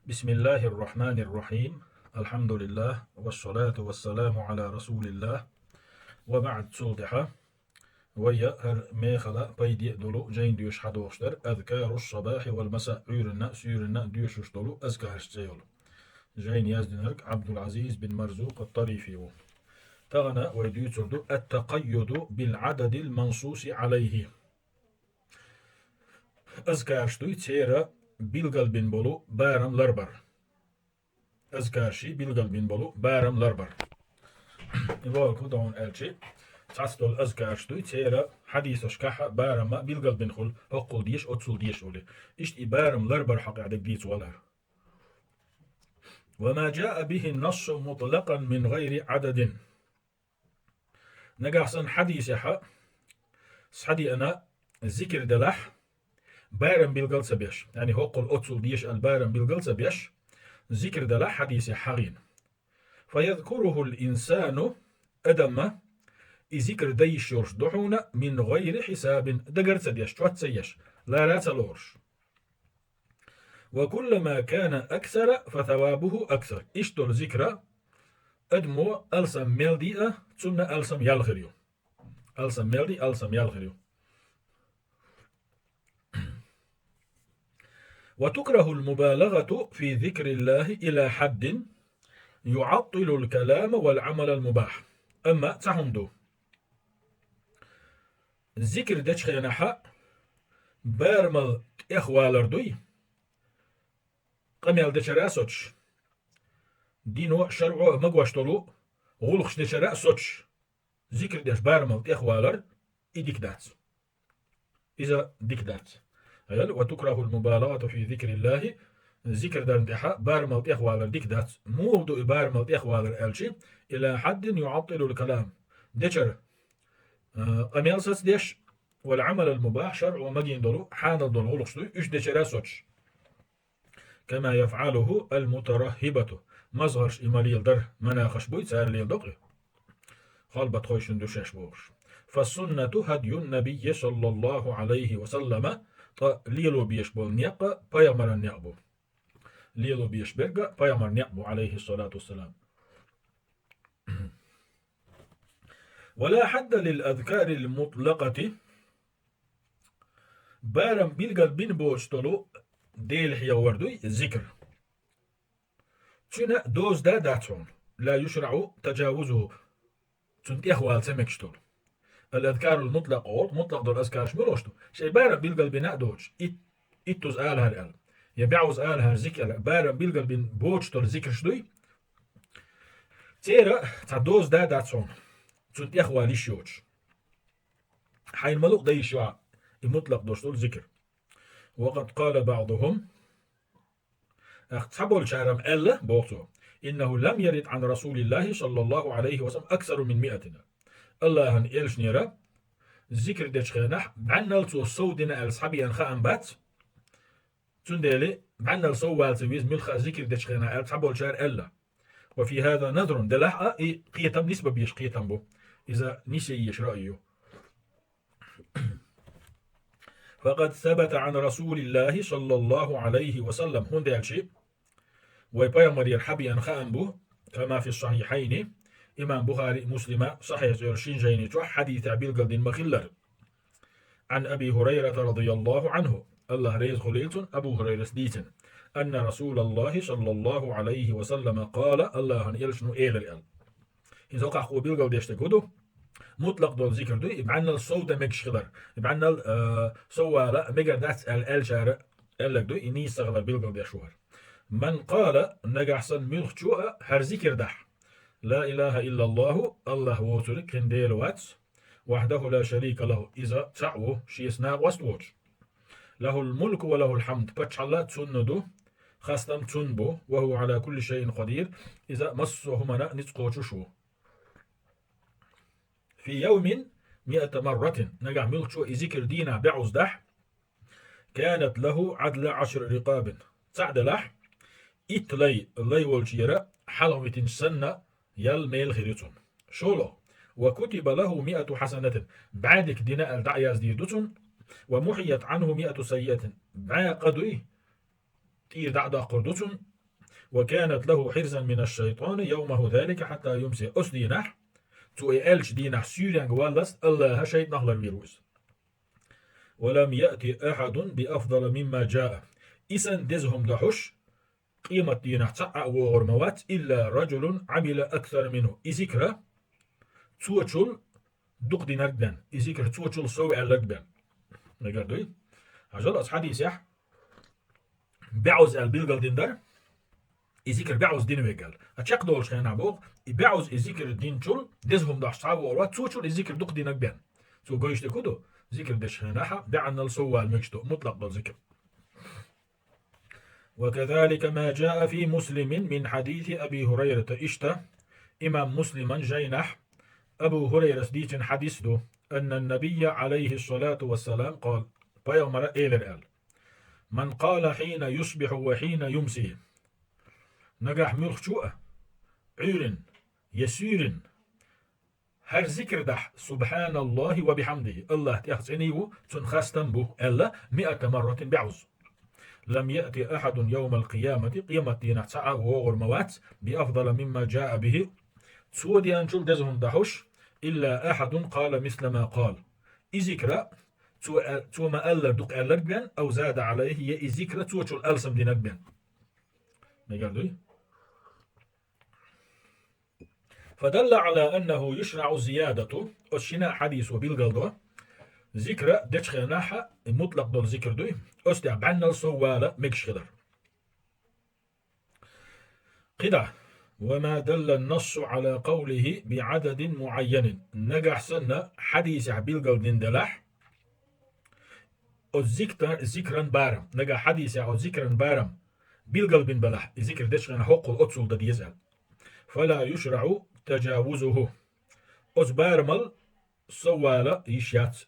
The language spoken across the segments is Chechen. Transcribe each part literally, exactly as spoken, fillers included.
بسم الله الرحمن الرحيم. الحمد لله، والصلاة والسلام على رسول الله، وبعد. Цул тӀехьа вай хӀара мехала пайде долу жайна доьшуш хьадохуш дара, «أذكار الصباح والمساء», Ӏуьйранна а, суьйранна а доьшуш долу азкараш цӀе йолу. Жайна яздинарг Ӏабдул-Ӏазиз бин Марзукъ ат-Тарифи ву. Тахана вай дуьйцур ду «التقيد بالعدد المنصوص عليه». Азкараш дуй, церан билгалбина болу барам ларбар. Азкарший билгалбина болу барам ларбар. И вогӀург хӀун ду аьлча, цхьацца долу азкараш дуй, церан хьадисашкахь барам а билгалбина хуьлу, хӀоккхул деша, оццул деша олий. Иштта и барам ларбар хьокъехь дерг дийца валар. «وما جاء به النص مطلقا من غير عدد». Нагахь санна хьадисехь схьадеана зикр делахь, барам билгал ца беш, яъни хӀоккхул оццул деша аьлла барам билгал ца беш, зикр делахь хьадисехь хьахийна. «فيذكره الإنسان», адамма и зикр дан йиш йолуш ду хьуна, «من غير حساب», дагар ца деш, чот ца еш, лара ца лоруш. «وكلما كان أكثر فثوابه أكثر». Иштта долу зикр адамо алсам мел диа, цунна алсам ял хир ю. Алсам мел диа, алсам ял хир ю. «وتكره المبالغة في ذكر الله إلى حد يعطل الكلام والعمل المباح». Амма цхьа хӀума ду. Зикр дечу хенахь барамал тӀехвалар дуй, къамел дечара а соцуш, дино а, шарӀо а магош долу гӀуллакхаш дечара а соцуш, зикр деш барамал тӀехвалар, и дика дац. Иза дика дац. Аял: «وتكره المبالغة في ذكر الله», зикр дарна тӀехь барамал тӀехвалар дика дац. Муха ду и барамал тӀехвалар аьлча, «إلى حد يعطل الكلام». Дечара, а, къамел сацадеш, «والعمل المباح», шарӀо магийна долу, хьанал долу гӀуллакхаш дуй, уьш дечара а соцуш. «كما يفعله المترهبة». МазгӀарш и ма леладара, манахаш буй, цара леладо-кх и. Халбатхой шун ду шаьш бохуш. «فالسنة هدي النبي صلى الله عليه وسلم». Ткъа лело безаш болу некъ пайхамаран некъ бу. Лело безаш берг а пайхамаран некъ бу, عليه الصلاة والسلام. «ولا حد للأذكار المطلقة». Барам билгал бина боцуш долу Дела хьехавар дуй зикр. Цуьнан доза да дац хьуна. «لا يشرع تجاوزه». Цунна тӀехвала ца мегаш долу. «الأذكار المطلقة» олу, мутлакъ долу азкараш муьлш ду? Шайн барам билгал бина а доцуш, ит-, иттуза алахьара аьлла, я бӀозза алахьара зикр аьлла, барам билгал бина боцуш долу зикраш дуй. Церан цхьа доза да дац хьуна. Цунна тӀехвала йиш йоцуш. Хьайна ма-луъу дан йиш ю хьан и мутлакъ долуш долу зикр. «وقد قال بعضهم». Ах, цхьаболчара-м аьлла, боху цо: «إنه لم يرد عن رسول الله صلى الله عليه وسلم أكثر من مائة». Аллахьан элчанера зикр дечу хенахь бӀаьннал цо сов дина аьлла схьабеана хаам бац. Цундела бӀаьннал сов вала ца веза муьлхха а зикр дечу хенахь аьлла цхьаболчара аьлла. «وفي هذا نظر», делахь а и кхетам нисбан безаш кхетам бу. Иза нисъе езаш раъй ю. «فقد ثبت عن رسول الله صلى الله عليه وسلم», хӀунда аьлча вай пайхамарера схьабеана хаам бу, «كما في الصحيحين», имам Бухари а, Муслима а Сахьихь цӀерачу шина жайни чохь хьадисехь билгал дина ма-хиллара. «عن أبي هريرة رضي الله عنه», Аллахь реза хуьлийла цунна, Абу Хурайрас дийцина, «أن رسول الله صلى الله عليه وسلم قال», Аллахьан элчано элира аьлла. Иза хӀокхахь кхо билгал деш дерг хӀун ду? Мутлакъ долу зикр дуй, и бӀаьннал сов дан мегаш хилар. И бӀаьннал, а, сов вала мегар дац аьлла аьллачара аьлларг дуй, и нийса ца хилар билгал деш ву хӀара. «من قال», нагахь санна муьлххачо а хӀара зикр дахь: «لا إله إلا الله», Аллахь воцург кхин Дела вац, «وحده لا شريك له», иза цхьаъ ву, шеца накъост воцуш. «له الملك وله الحمد», паччахьалла цунна ду, хастам цунна бу, «وهو على كل شيء قدير», иза массо а хӀуманна ницкъ кхочуш ву. «في يوم مائة مرة», нагахь муьлххачо и зикр дийнахь бӀозза дахь, «كانت له عدل عشر رقاب». Цхьаъ делахь, итт лай, лай волчера хьалха витинчу санна, ял мел хир ю цунна. ШолгӀа: «وكتب له مائة حسنة», бӀаь дика дина аьлла дӀа а яздийр ду цунна, «ومحيت عنه مائة سيئة», бӀаь къа дуй, тӀера дӀа а доккхур ду цунна, وكانت له حرزا من الشيطان يومه ذلك حتى يمسي. Оцу дийнахь, цо и аьллачу дийнахь суьйренга валлалц АллахӀа шайтӀанах ларвийр ву иза. ولم يأت أحد بأفضل مما جاء. И санна деза хӀума дохьуш, къематдийнахь цхьа а вогӀур ма вац, إلا رجل عمل أكثر منه. И зикра цочул дукха динарг бен, и зикра цочул сов аьлларг бен. Мегар дуй? Хьажал, аса хьадийсехь, баьӀуз аьлла билгал дина дара, и зикр баьӀуз дина вегал. А чекхдолуш хенахь боху, и баьӀуз и зикр динчул, деза хӀума дохьуш цхьа а вогӀур вац, цочул и зикр дукха динарг бен. Цо гойтуш дерг хӀун ду? Зикр деш хенахь, баьӀанал сов вала мегаш ду, мутлакъ долу зикр. وكذلك ما جاء في مسلم من حديث أبي هريرة. Иштта имам Муслиман жайнахь Абу Хурайрас дийцина хьадис ду, أن النبي عليه الصلاة والسلام قال, пайхамара элира аьлла: من قال حين يصبح وحين يمسي. Нагахь муьлххачу а, Ӏуьйрин я суьйрин, хӀара зикр дахь, سبحان الله وبحمده, АллахӀ тӀех цӀена ву, цунна хастам бу, аьлла, مائة مرة, баьӀуз. لم يأت أحد يوم القيامة, къематдийнахь цхьа а вогӀур ма вац, بأفضل مما جاء به, цо деанчул деза хӀума дохьуш, إلا أحد قال مثل ما قال. И зикра цо а-, цо ма-аллара дукха аьлларг бен, أو زاد عليه, я и зикра цочул алсам динарг бен. Мегар дуй? فدل على أنه يشرع الزيادة. Оцу шина а хьадисо билгал до, зикра дечу хенахь а, и мутлакъ долу зикр дуй, оцу тӀехь баьӀанал сов вала мегаш хилар. КхидӀа: وما دل النص على قوله بعدد معين. Нагахь санна хьадисехь билгал дина делахь, оцу зикта-, зикран барам, нагахь хьадисехь оцу зикран барам билгал бина балахь, и зикр дечу хенахь хӀоккхул оццул дан деза аьлла. فلا يشرع تجاوزه. Оцу барамал сов вала йиш яц.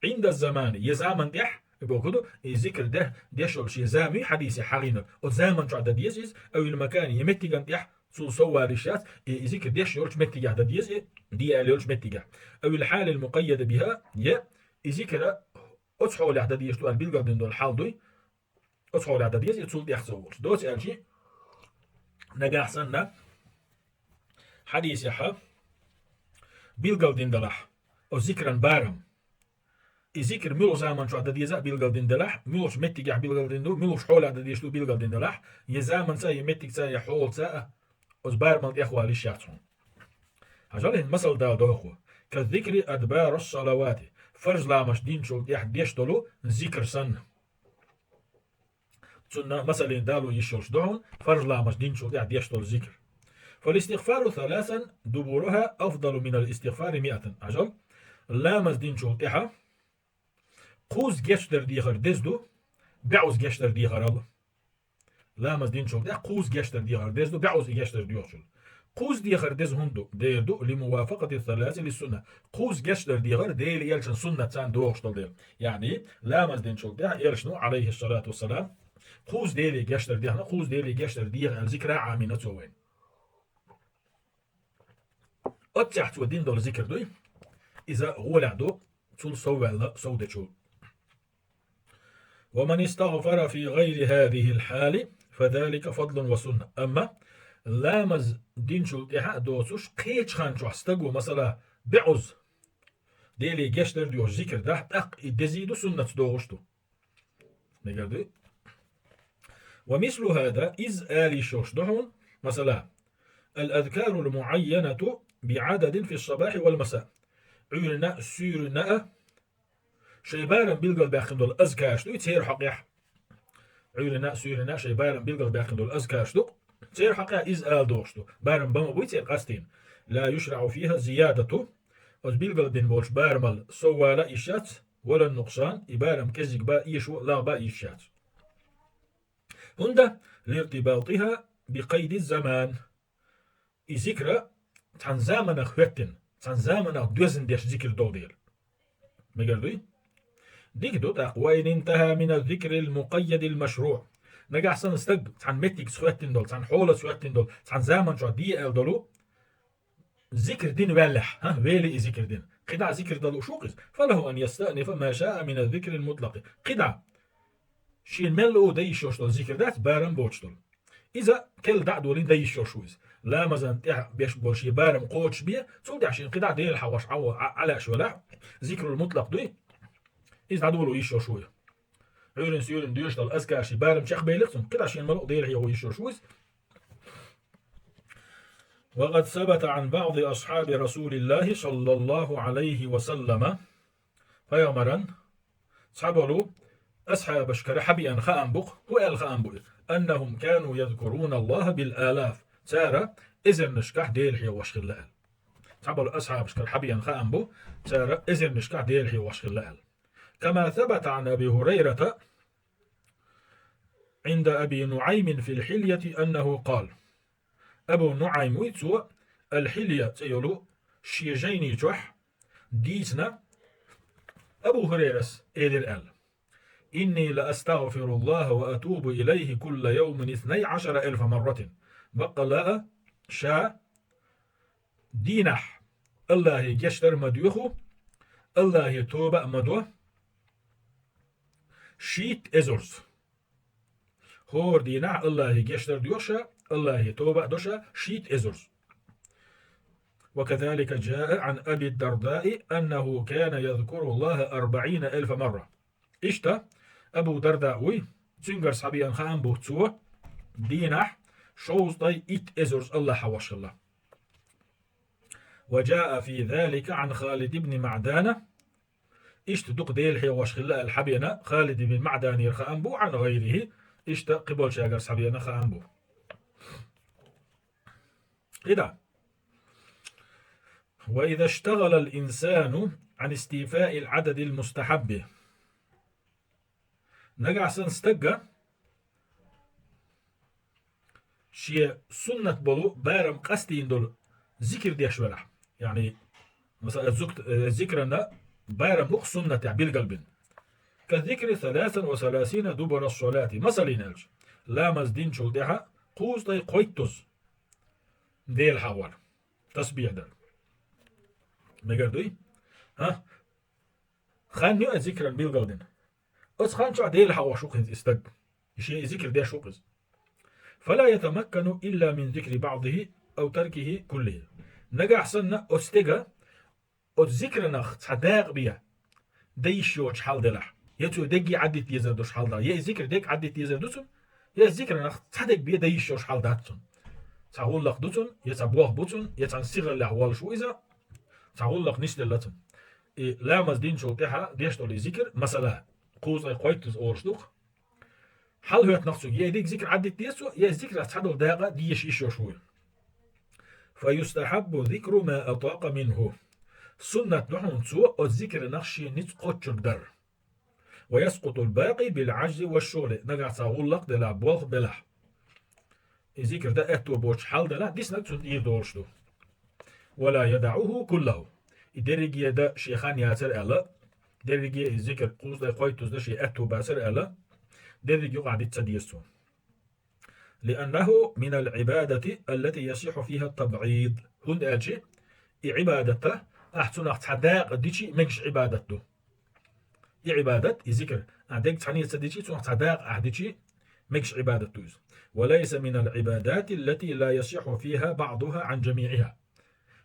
عند الزمان, я заман тӀехь, и боху ду, и зикр де-, деш йолуш я зама хьадисехь хьахийнарг, оцу заман чохь дан деза иза, أو المكان, я меттиган тӀехь цул сов вала йиш яц, и, и зикр деш йолчу меттигехь дан деза, и де аьлла йолчу меттигехь. أو الحال المقيد بها, я и зикра оцу хьолехь дан дезаш ду аьлла билгал дина долу хьал дуй, оцу хьолехь дан деза, и цул тӀех ца волуш. Доцу аьлчи, нагахь санна хьадисехьа билгал дина далахь, оцу зикран барам. И зикр муьлха заман чохь дан деза а билгал дина далахь, муьлхачу меттигехь билгал дина ду, муьлхачу хьолехь дан дезаш ду билгал дина далахь, я заманца, я меттигца, я хьолаца а, оцу барамал тӀех вала йиш яц хьуна. Хьажал, хӀинца масал дала доху хӀокхо. كذكر أدبار الصلوات. Фарз ламаш динчул тӀехь деш долу зикр санна. Цунна масалин дало йиш йолуш ду хьуна, фарз ламаз динчул тӀехь деш долу зикр. فالاستغفار ثلاثا دبرها أفضل من الاستغفار مائة. Хьажал, ламаз динчул тӀехьа кхузза гечдар дехар деза ду, баьӀуза гечдар дехарал. Ламаз динчул тӀехь кхузза гечдар дехар деза ду, баьӀуза и гечдар доьхучул. Кхузза дехар деза хӀунда ду? Дера ду, لموافقة الثلاث للسنة. Кхузза гечдар дехар Дела элчан суннат царна догӀуш долу дела. Яъни, ламаз динчул тӀехь элчано, عليه الصلاة والسلام, кхузза Деле гечдар дехна, кхузза Деле гечдар деха аьлла зикра а Ӏамийна цо вайна. Оццехь цо дина долу зикр дуй, иза гӀолехь ду, цул сов ваьлла, сов дечул. ومن استغفر في غير هذه الحال فذلك فضل وسنة. Амма ламаз динчул тӀаьхьа а доцуш, кхечу хан чохь стаго, масала, беӀуза, Деле гечдар доьхуш зикр дахь, тӀаккха и дезий ду, суннатца догӀуш ду. Мегар ду? ومثل هذا, иза ала йиш йолуш ду хьуна, масала, الأذكار المعينة بعدد في الصباح والمساء. Ӏуьйранна а, суьйранна а шайн барам билгалбаьккхина долу азкараш ду, и церан хьокъехь. Ӏуьйранна а, суьйранна а шайн барам билгалбаьккхина долу азкараш ду, церан хьокъехь иза ала догӀуш ду. Барам бан ма буй церан къастийна. لا يشرع فيها الزيادة. Оцу билгалбина болчу барамал соввала а йиш яц, ولا النقصان, и барам кӀезиг бан а, эшо а, лагӀ бан а йиш яц. ХӀунда? لارتباطها بقيد الزمان. И зикра цхьана заманах хӀоьттина, цхьана заманах доьзна деш зикр долу дела. Мегар дуй? Дика ду тӀаккха: وإن انتهى من الذكر المقيد المشروع. Нагахь санна стаг цхьана меттигца хӀоьттина долу, цхьана хьолаца хӀоьттина долу, цхьана заман чохь де аьлла долу зикр дина ваьллехь, хӀа, вели и зикр дина, кхидӀа зикр дан лууш ву-кх иза, فله أن يستأنف ما شاء من الذكر المطلق. КхидӀа шена мел а дан йиш йолуш долу зикр дац, барам боцуш долу. Иза керла дӀа а долийна дан йиш йолуш ву иза. Ламазан тӀехь беш болу шен барам кхочушбе, цул тӀехь шена кхидӀа Дела хьахош Ӏа-, Ӏа-, Ӏалаьаш велахь, зикрул мутлакъ дуй, иза дӀадоло йиш йолуш ву иза. Ӏуьйрин суьйрин доьшуш долу азкар шен барам чекхбелира цунна, кхидӀа шена ма-луъу Дела хьехо йиш йолуш ву иза. وقد ثبت عن بعض أصحاب رسول الله صلى الله عليه وسلم, пайхамаран цхьаболу асхьабашкара хьабеана хаам бу-кх, хӀун аьлла хаам бу и: أنهم كانوا يذكرون الله بالآلاف, цара эзарнашкахь Дела хьехош хилла аьлла. Цхьаболу асхьабашкара хьабеана хаам бу, цара эзарнашкахь Дела хьехош хилла аьлла. كما ثبت عن أبي هريرة عند أبي نعيم في الحلية أنه قال. Абу НуӀайм вуй цо, Ал-Хьилья цӀе йолу шен жайни чохь дийцина, Абу Хурайрас элира аьлла: إني لأستغفر الله وأتوب إليه كل يوم اثني عشر ألف مرة. Баккъалла а ша дийнахь Аллахье гечдар а ма доьху, Аллахье тоба а ма до шийтта эзарза. ХӀора дийнахь Аллахье гечдар а доьху ша, Аллахье тоба а до ша шийтта эзарза. وكذلك جاء عن أبي الدرداء أنه كان يذكر الله أربعين ألف مرة. Иштта Абу Дарда вуй, цуьнгара схьабеана хаам бу цо, дийнахь шовзткъе итт эзарза Аллахь хьахош хилла. وجاء في ذلك عن خالد بن معدان. Иштта дукха Дела хьехош хилла аьлла хьабеана Халид ибн МаӀданера хаам бу, عن غيره, иштта кхиболчаьргара схьабеана хаам бу. КхидӀа. وإذا اشتغل الإنسان عن استيفاء العدد المستحب. Нагахь санна стага шен суннат болу барам къастийна долу зикр деш велахь. Яъни, масала, зукт-, э, зикранна барам бу-кх суннатехь билгалбина. كذكر ثلاثا وثلاثين دبر الصلاة. Масаллина аьлча, ламаз динчул тӀаьхьа кхузткъе кхойттуза Дела хьахор, тасбихь дар. Мегар дуй? ХӀа? Хан ю а зикран билгалдина. Оцу хан чохь Дела хьахош ву-кх иза и стаг. И шен и зикр деш ву-кх иза. فلا يتمكن إلا من ذكر بعضه أو تركه كله. Нагахь санна оцу стега оцу зикранах цхьа дакъа бен дан йиш йоцуш хьал делахь, я цо дегге Ӏаддита дезар долуш хьал делахь, я и зикр дегга Ӏаддита дезар ду цунна, я зикранах цхьа дерг бен дан йиш йолуш хьал дац цунна. Цхьа гӀуллакх ду цунна, я цхьа болх бу цунна, я цхьана сихаллехь воллуш ву иза, цхьа гӀуллакх нисделла цунна. И ламаз динчул тӀаьхьа деш долу и зикр, масала, кхузткъе кхойттуза олуш ду-кх. Хьал хӀоьттина-кх цуьнга, я и дерг зикр Ӏаддита деза цо, я и зикрах цхьадолу дакъа дезаш йиш йолуш ву. فيستحب ذكر ما أطاق منه. Суннат ду хьуна цо оцу зикранах шен ницкъ кхоччург дар. ويسقط الباقي بالعجز والشغل. Нагахь цхьа гӀуллакх делахь, болх белахь, и зикр дан аьтто боцуш хьал делахь, диснарг цунна тӀера долуш ду. ولا يدعه كله. И дерриге дан шен хан яцара аьлла, дерриге и зикр кхузткъе кхойттуза дан шен аьтто бацара аьлла, дерриг юкъахь дита ца деза цо. لأنه من العبادة التي يصح فيها التبعيض. ХӀунда аьлча и Ӏибадат, ахь цунах цхьа дакъа дичи мегаш Ӏибадат ду. И Ӏибадат, и зикр, ахь дерг цхьаьна ца дичи, цунах цхьа дакъа ахь дичи мегаш Ӏибадат ду иза. وليس من العبادات التي لا يصح فيها بعضها عن جميعها.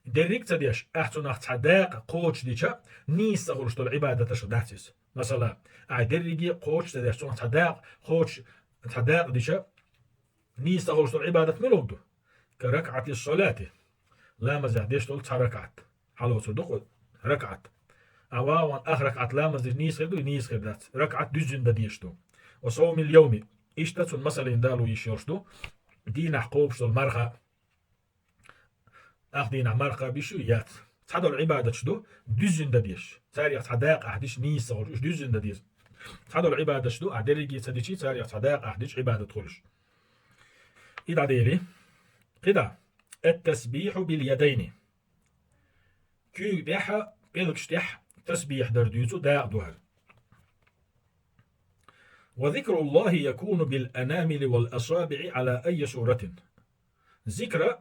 Дерриг а ца деш, ахь цунах цхьа дакъа кхочушдича, нийса ца хуьлуш долу Ӏибадаташах дац иза. Масала, ахь дерриге а кхочуш ца деш, цунах цхьа дакъа кхочуш, цхьа дакъа дича, нийса ца хуьлуш долу Ӏибадат мила ду? كركعة الصلاة. Ламазехь деш долу цхьа ракаӀат. Хьалоцур ду-кх ракаӀат. Ахь вагӀахь ах ракаӀат ламаз дича нийса хир дуй? Нийса хир дац. РакаӀат дуьззина дан дезаш ду. وصوم اليوم. Иштта цунна масаллина далийта йиш йолуш ду дийнахь кхобуш долу марха. Ах дийнахь марха биш ю, яц. Цхьадолу Ӏибадаташ ду дуьззина дан дезаш. Царех цхьа дакъа ахь дича нийса ца хуьлуш, уьш дуьззина дан деза. Цхьадолу Ӏибадаташ ду, ахь дерриге а ца дичи, царех цхьа дакъа ахь дича Ӏибадат хуьлуш. И дӀадели. КхидӀа. التسبيح باليدين. Куьйга тӀехь а, пӀелгаш тӀехь а тасбихь дар дуьйцу дакъа ду хӀара. وذكر الله يكون بالأنامل والأصابع على أي صورة. Зикра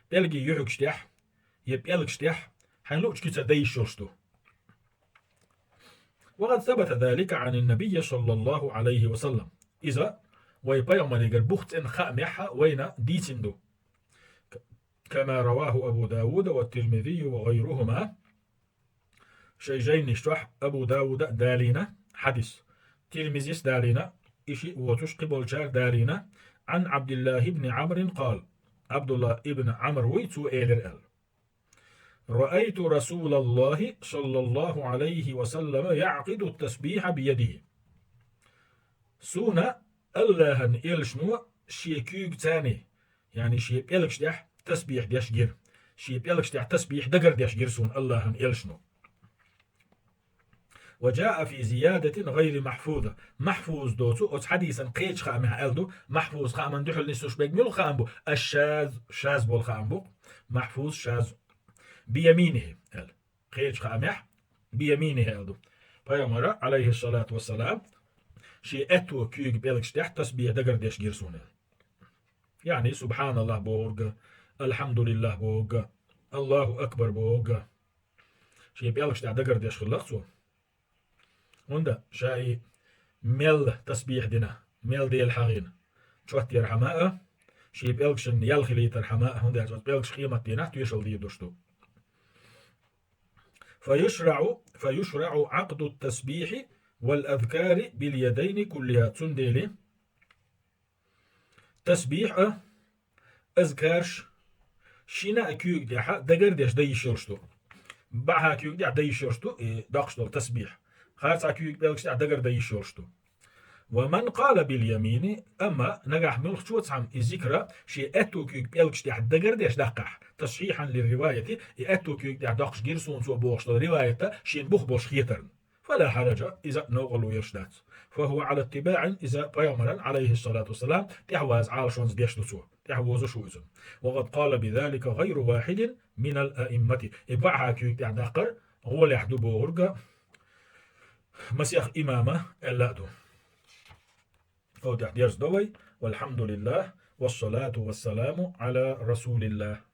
пӀелгийн юьхьигаш тӀехь, я пӀелгаш тӀехь, хьайн луъучу куьцара дан йиш йолуш ду. وقد ثبت ذلك عن النبي صلى الله عليه وسلم. Иза Вай пайхамарегара бух цӀена хаамехьа вайна дийцина ду. كما رواه أبو داود والترمذي وغيرهما. Шай жайнаш чохь Абу Дауда а далийна хьадис, Тирмизис далийна, и шиъ воцуш кхиболчара далийна, عن عبد الله بن عمرو قال, Абдулла ибн Амр вуй, цо элира аьлла: رأيت رسول الله صلى الله عليه وسلم يعقد التسبيح بيده. Суна Аллахьан элчано шен куьйгаца, яъни шен пӀелгаш тӀехь тасбихь деш гира. Шен пӀелгаш тӀехь тасбихь дагардеш гира суна Аллахьан элчано. وجاء في زيادة غير محفوظة. Махьфуз доцу оцу хьадисан кхечу хаамехь аьлла ду, махьфуз хааман дуьхьал нисуш берг муьлха хаам бу? Аш-шаз, шаз болу хаам бу. Махьфуз, шаз. بيمينه аьлла. Кхечу хаамехь بيمينه аьлла ду. Пайхамара, алейхиссалату вассалам, шен аьтту куьйга пӀелгаш тӀехь тасбихь дагардеш гира суна. Яъни, субхьаналлахь бохург а, алхьамдулиллахь бохург а, Аллаху акбар бохург а. Шен пӀелгаш тӀехь дагардеш хилла-кх цо. ХӀунда ша и мел тасбихь дина, мел Дела хьахийна, чот ярхьама а, шен пӀелгашна ял хилийтархьама а, хӀунда аьлча оцу пӀелгаш къематдийнахь тоьшалла дийр долуш ду. فيشرع، فيشرع عقد التسبيح والأذكار باليدين كلها. Цундела тасбихь а, азкарш шина а куьйга тӀехь дагардеш дан йиш йолуш ду. Баха куьйга тӀехь дан йиш йолуш ду и доккхуш долу тасбихь. Харцахь куьйга пӀелгаш тӀехь дагардан йиш йолуш ду. ومن قال باليمين, амма нагахь муьлххачо цхьамма и зикра шен аьтту куьйга пӀелгаш тӀехь дагардеш даккхахь, تصحيحا للرواية, и аьтту куьйга тӀехь доккхуш гира суна цо бохуш долу риваят шена бух болуш хетарна, فلا حرج, иза новкъарло йолуш дац. فهو على اتباع, иза пайхамаран, алейхиссалату вассалам, тӀаьхьаваза Ӏалашонца деш ду цо. ТӀаьхьавозуш ву иза. وقد قال بذلك غير واحد من الأئمة. И баха куьйга тӀехь даккхар гӀолехь ду бохург а масех имама аьлла а ду. Оцу тӀехь дерзадо вай. والحمد لله والصلاة والسلام على رسول الله.